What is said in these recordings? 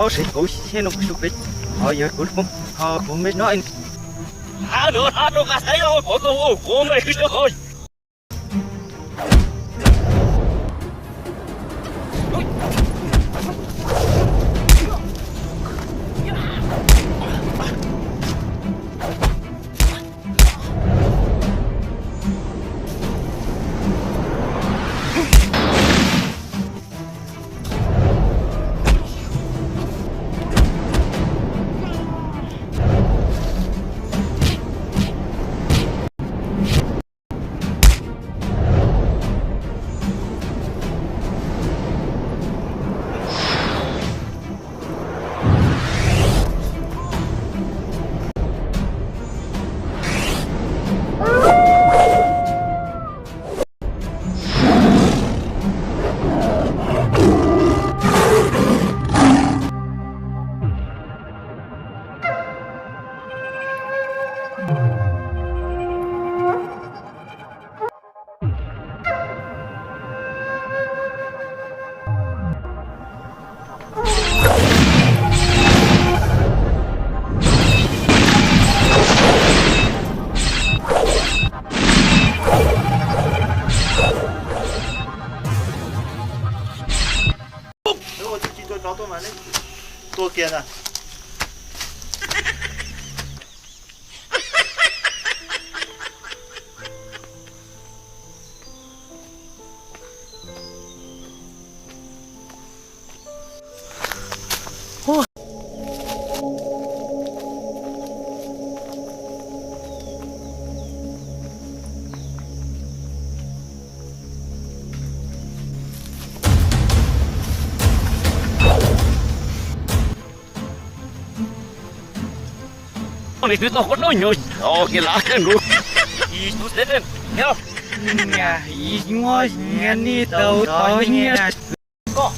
Tab sis kuv siab nug kuv sub peb, ho yog kuv lub poob ho kuv me no. Hab no hab rau nqa saib os, qhov tau ua qhov me hwj sab qhov. Tua kiag ntag. Li twb tau qhov no nyob, o, kiag lawm nkuj. Ib tug xev, nyob, nyias ib nyuag nyias li tau tau nyias. Koj.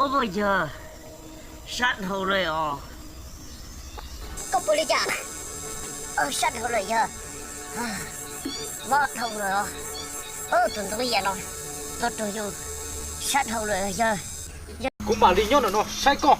Ua puas yog sab dhau lawm os? Koj puas li cas? Sab dhau lawm yog, mob dhau lawm os. Tus ntoo yam no, tus raug yus sab dhau lawm yog. Kuv mam li nyob no no saib koj.